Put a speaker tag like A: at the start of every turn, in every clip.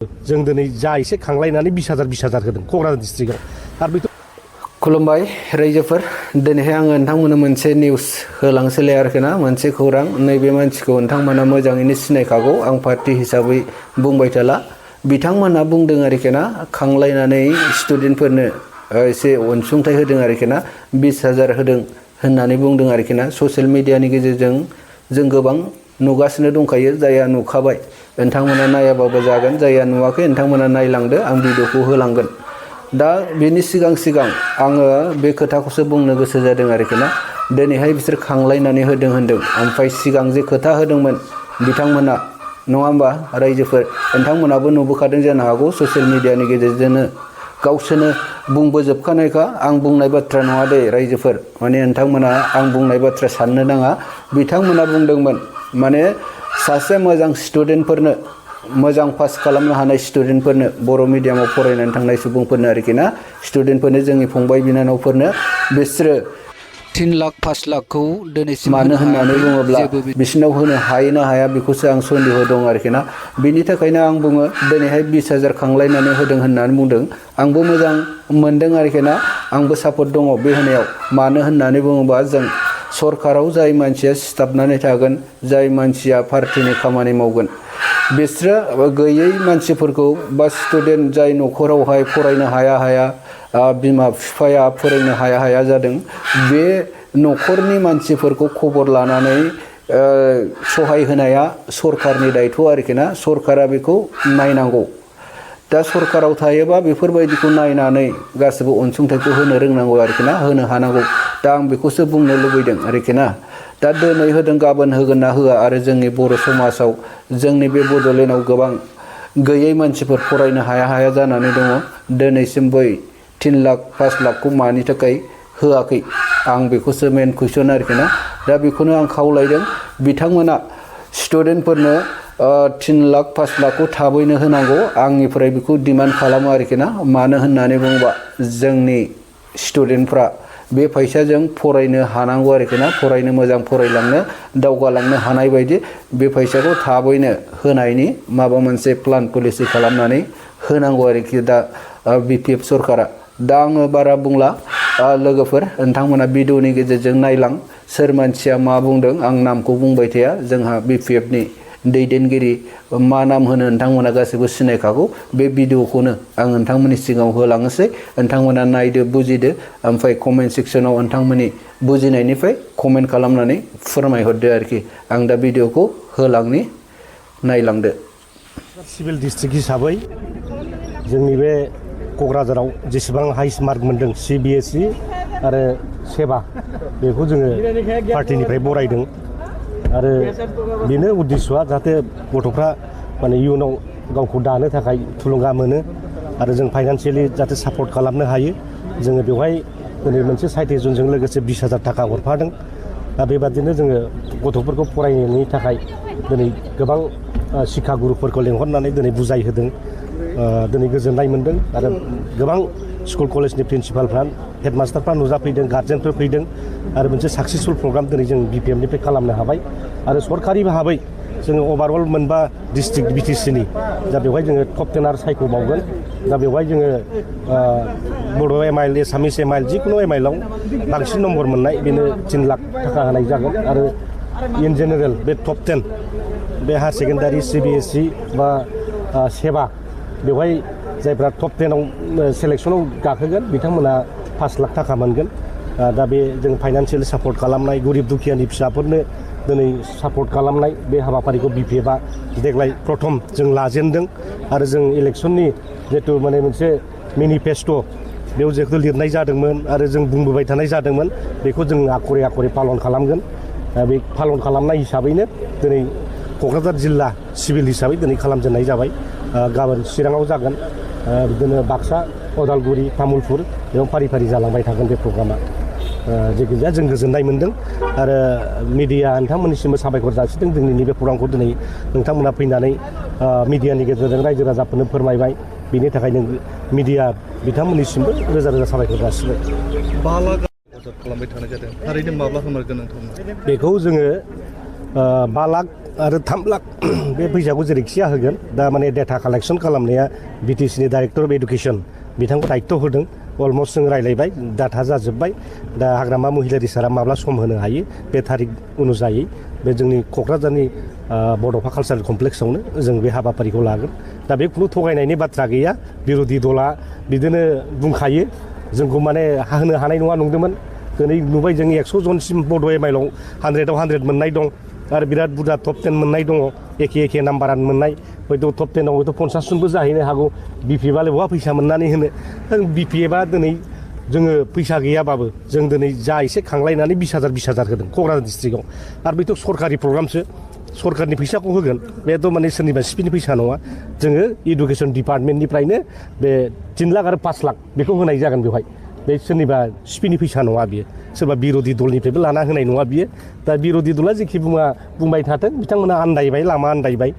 A: जों दिनै जा एसे खांलायनानै 20,000 होदों क'क्राझार डिस्ट्रिक्टआव आरो बेथ'
B: खुलुमबाय रायजोफोर दिनैहाय आङो नोंथांमोननो मोनसे निउस होलांसैलाय आरोखि ना मोनसे खौरां नैबे मानसिखौ नोंथांमोना मोजाङैनो सिनायखागौ आं पार्टी हिसाबै बुंबाय थाला बिथांमोना बुंदों आरोखि ना खांलायनानै स्टुडेन्टफोरनो एसे अनसुंथाइ होदों आरोखि ना 20,000 होदों होननानै बुंदों आरोखि ना ससियेल मिडियानि गेजेरजों जों गोबां नुगासिनो दंखायो जायहा नुखाबाय नोंथांमोना नायाबाबो जागोन जायहा नुवाखै नोंथांमोना नायलांदो आं भिडिअखौ होलांगोन दा बेनि सिगां आङो बे खोथाखौसो बुंनो गोसो जादों आरोखि ना दिनैहाय बिसोर खांलायनानै होदों होनदों ओमफ्राय सिगां जे खोथा होदोंमोन बिथांमोना नङा होमबा रायजोफोर नोंथांमोनाबो नुबोखादों जानो हागौ ससियेल मिडियानि गेजेरजोंनो गावसोरनो बुंबोजोबखानायखा आं बुंनाय बाथ्रा नङा दे रायजोफोर माने नोंथांमोना आं बुंनाय बाथ्रा साननो नाङा बिथांमोना बुंदोंमोन माने सासे मोजां स्टुडेन्टफोरनो मोजां पास खालामनो हानाय स्टुडेन्टफोरनो बर' मिडियामाव फरायनानै थांनाय सुबुंफोरनो आरोखि ना स्टुडेन्टफोरनो जोंनि फंबाय बिनानावफोरनो बिसोरो 3 लाख 5 लाखखौ दिनैसिम मानो होननानै बुङोब्ला बिसिनाव होनो हायो ना हाया बेखौसो आं सन्देह दं आरोखि ना बिनि थाखायनो आं बुङो दिनैहाय 20,000 खांलायनानै होदों होननानै बुंदों आंबो मोजां मोनदों आरोखि ना आंबो सापर्ट दङ बे होनायाव मानो होननानै बुङोबा जों सरकाराव जाय मानसिया सिथाबनानै थागोन जाय मानसिया पार्टीनि खामानि मावगोन बिसोरो गैयै मानसिफोरखौ बा स्टुडेन्ट जाय न'खरावहाय फरायनो हाया बिमा बिफाया फोरोंनो हाया जादों बे न'खरनि मानसिफोरखौ खबर लानानै सहाय होनाया सरकारनि दायथ' आरोखि ना सरकारा बेखौ नायनांगौ दा सरकाराव थायोबा बेफोरबायदिखौ नायनानै गासिबो अनसुंथाइखौ होनो रोंनांगौ आरोखि ना होनो हानांगौ दा आं बेखौसो बुंनो लुबैदों आरोखि ना दा दिनै होदों गाबोन होगोन ना होआ आरो जोंनि बर' समाजाव जोंनि बे बड'लेण्डआव गोबां गैयै मानसिफोर फरायनो हाया जानानै दङ दिनैसिम बै 3 लाख 5 लाखखौ मानि थाखाय होआखै आं बेखौसो मेन कुइसन आरोखि ना दा बेखौनो आं खावलायदों बिथांमोना स्टुडेन्टफोरनो 3 लाख 5 लाखखौ थाबैनो होनांगौ आंनिफ्राय बेखौ डिमान्ड खालामो आरोखि ना मानो होननानै बुङोबा जोंनि स्टुडेन्टफ्रा बे फैसाजों फरायनो हानांगौ आरोखि ना फरायनो मोजां फरायलांनो दावगालांनो हानाय बायदि बे फैसाखौ थाबैनो होनायनि माबा मोनसे प्लान पलिसि खालामनानै होनांगौ आरोखि दा Bpf सरकारा दा आङो बारा बुंला लोगोफोर नोंथांमोना भिडिअनि गेजेरजों नायलां सोर मानसिया मा बुंदों आं नामखौ बुंबाय थाया जोंहा Bpfनि दैदेनगिरि मा नाम होनो नोंथांमोना गासैबो सिनायखागौ बे भिडिअखौनो आं नोंथांमोननि सिगाङाव होलांनोसै नोंथांमोना नायदो बुजिदो ओमफ्राय कमेन्ट सेक्सनाव नोंथांमोननि बुजिनायनिफ्राय कमेन्ट खालामनानै फोरमायहरदो आरोखि आं दा भिडिअखौ होलांनि नायलांदो
A: सिभिल डिस्ट्रिक्ट हिसाबै जोंनि बे क'क्राझाराव जेसेबां हाइस्ट मार्क मोनदों CBSE आरो सेबा बेखौ जोङो पार्टीनिफ्राय बरायदों आरो बेनो उद्देश्यआ जाहाथे गथ'फ्रा माने इयुनाव गावखौ दानो थाखाय थुलुंगा मोनो आरो जों फाइनान्सियेलि जाहाथे सापर्ट खालामनो हायो जोङो बेवहाय दिनै मोनसे साइटेसनजों लोगोसे 20,000 थाखा हरफादों दा बेबादिनो जोङो गथ'फोरखौ फरायनायनि थाखाय दिनै गोबां शिक्षा गुरुफोरखौ लेंहरनानै दिनै बुजायहोदों दिनै गोजोननाय मोनदों आरो गोबां स्कुल कलेजनि प्रिन्सिपालफ्रा हेडमास्टारफ्रा नुजाफैदों गार्जेनफोर फैदों आरो मोनसे साक्सेसफुल प्रग्राम दिनै जों BPFनिफ्राय खालामनो हाबाय आरो सरकारि भाबै जोङो अभारअल मोनबा डिस्ट्रिक्ट BTCनि दा बेवहाय जोङो टप 10 सायख'बावगोन दा बेवहाय जोङो बर' MIL एसामिस MIL जिखुनु MILआव बांसिन नम्बर मोननाय बेनो 3 लाख थाखा होनाय जागोन आरो इन जेनेरेल बे टप 10 बे हायार सेकेन्डारि CBSE बा सेबा बेवहाय जायफ्रा टप 10आव सेलेक्सनाव गाखोगोन बिथांमोना 5 लाख थाखा मोनगोन दा बे जों फाइनान्सियेल सापर्ट खालामनाय गरिब दुखियानि फिसाफोरनो दिनै सापर्ट खालामनाय बे हाबाफारिखौ BPFआ देग्लाय प्रथम जों लाजेनदों आरो जों इलेक्सननि जिहेतु माने मोनसे मेनिफेस्ट' बेयाव जेखौ लिरनाय जादोंमोन आरो जों बुंबोबाय थानाय जादोंमोन बेखौ जों आखरे पालन खालामगोन बे पालन खालामनाय हिसाबैनो दिनै क'क्राझार जिल्ला सिभिल हिसाबै दिनै खालामजेननाय जाबाय गाबोन चिराङाव जागोन बिदिनो बाक्सा उदालगुरि तामुलपुर बेयाव फारि फारि जालांबाय थागोन बे प्रग्रामा जायखिजाया जों गोजोननाय मोनदों आरो मिडिया नोंथांमोननिसिमबो साबायखर जासिदों जोंनि नैबे प्रग्रामखौ दिनै नोंथांमोना फैनानै मिडियानि गेजेरजों रायजो राजाफोरनो फोरमायबाय बेनि थाखायनो मिडिया बिथांमोननिसिमबो रोजा रोजा साबायखर जासिबाय
C: खालामबाय थानाय जादों थारैनो माब्ला होमारगोन नोंथांमोना
A: बेखौ जोङो 5 लाख आरो 3 लाख बे फैसाखौ जेरैखिया होगोन दा माने डेटा कालेक्सन खालामनाया बिटिसिनि डाइरेक्टर अफ एडुकेसन बिथांखौ दायित्व होदों अलमस्ट जों रायलायबाय डाटा जाजोब्बाय दा हाग्रामा महिलारि सारा माब्ला सम होनो हायो बे थारिख अनुजायै बे जोंनि क'क्राझारनि बड'फा कालचारेल कमप्लेक्सआवनो जों बे हाबाफारिखौ लागोन दा बे खुनु थगायनायनि बाथ्रा गैया बिर'धि दला बिदिनो बुंखायो जोंखौ माने होनो हानाय नङा नंदोंमोन दिनै नुबाय जों 100 जनसिम बड' एमआइलआव 100आव 100 मोननाय दं आरो बिराद बुरजा टप 10 मोननाय दङ एखे नाम्बारानो मोननाय हयथ' टप 10आव हयथ' 50 जनबो जाहैनो हागौ बिपिएफआलाय बहा फैसा मोननानै होनो बिपिएफआ दिनै जोङो फैसा गैयाबाबो जों दिनै जा एसे खांलायनानै 20,000 होदों क'क्राझार डिस्ट्रिक्टआव आरो बेथ' सरकारि प्रग्रामसो सरकारनि फैसाखौ होगोन बेथ' माने सोरनिबा सिपिनि फैसा नङा जोङो इडुकेसन डिपार्टमेन्टनिफ्रायनो बे 3 लाख आरो 5 लाख बेखौ होनाय जागोन बेवहाय बे सोरनिबा सिपिनि फैसा नङा बियो सोरबा बिर'धि दलनिफ्रायबो लाना होनाय नङा बियो दा बिर'धि दला जेखि बुंबाय थाथों बिथांमोना आन्दायबाय लामा आन्दायबाय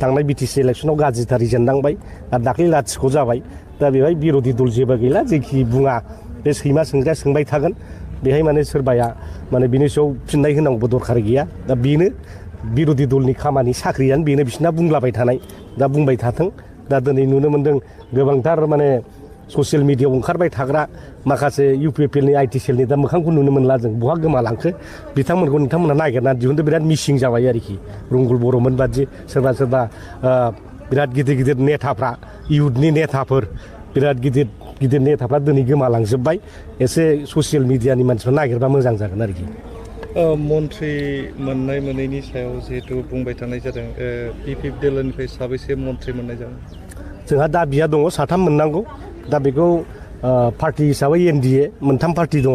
A: थांनाय बिटिसि इलेक्सनाव गाज्रिथार रिजेननांबाय आरो दाख्लै लाथिख' जाबाय दा बेवहाय बिर'धि दल जेबो गैला जेखि बुङा बे सैमा सोंग्राया सोंबाय थागोन बेहाय माने सोरबाया माने बिनि सायाव फिननाय होनांगौबो दरखार गैया दा बेनो बिर'धि दलनि खामानि साख्रियानो बेनो बिसिना बुंलाबाय थानाय दा बुंबाय थाथों दा दिनै नुनो मोन्दों गोबांथार माने ससियेल मिडियायाव ओंखारबाय थाग्रा माखासे इउपिएफएलनि आइटि सेलनि दा मोखांखौ नुनो मोनला जों बहा गोमालांखो बिथांमोनखौ नोंथांमोना नागिरना दिहुनदो बिराद मिसिं जाबाय आरोखि रंगुल बर'मोन बादि सोरबा बिराद गिदिर नेताफ्रा इयुथनि नेताफोर बिराद गिदिर नेताफ्रा दिनै गोमालांजोब्बाय एसे ससियेल मिडियानि मानसिफ्रा नागिरबा मोजां जागोन आरोखि
C: मन्थ्रि मोननाय मोनैनि सायाव जिहेतु बुंबाय थानाय जादों बिपिएफ दोलोनिफ्राय साबैसे मन्थ्रि मोननाय जागोन
A: जोंहा दाबिया दङ 3 मोननांगौ दा बेखौ पार्टि हिसाबै एनडिए 3 पार्टि दङ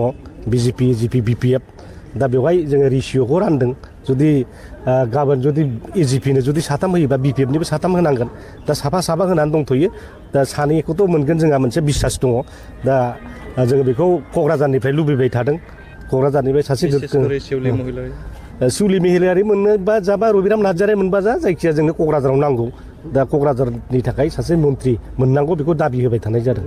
A: बिजेपि एजिपि बिपिएफ दा बेवहाय जोङो रेसिय'खौ रानदों जुदि गाबोन जुदि एजिपिनो जुदि 3 होयोबा बिपिएफनिबो 3 होनांगोन दा साफा होनानै दंथ'यो दा 2खौथ' मोनगोन जोंहा मोनसे बिसास दङ दा जोङो बेखौ क'क्राझारनिफ्राय लुबैबाय थादों क'क्राझारनिफ्राय सासे सिउलि महिलारि मोननोबा जाबा रबिराम नार्जारि मोनबा जायखिया जोंनो क'क्राझाराव नांगौ दा क'क्राझारनि थाखाय सासे मन्थ्रि मोननांगौ बेखौ दाबि होबाय थानाय जादों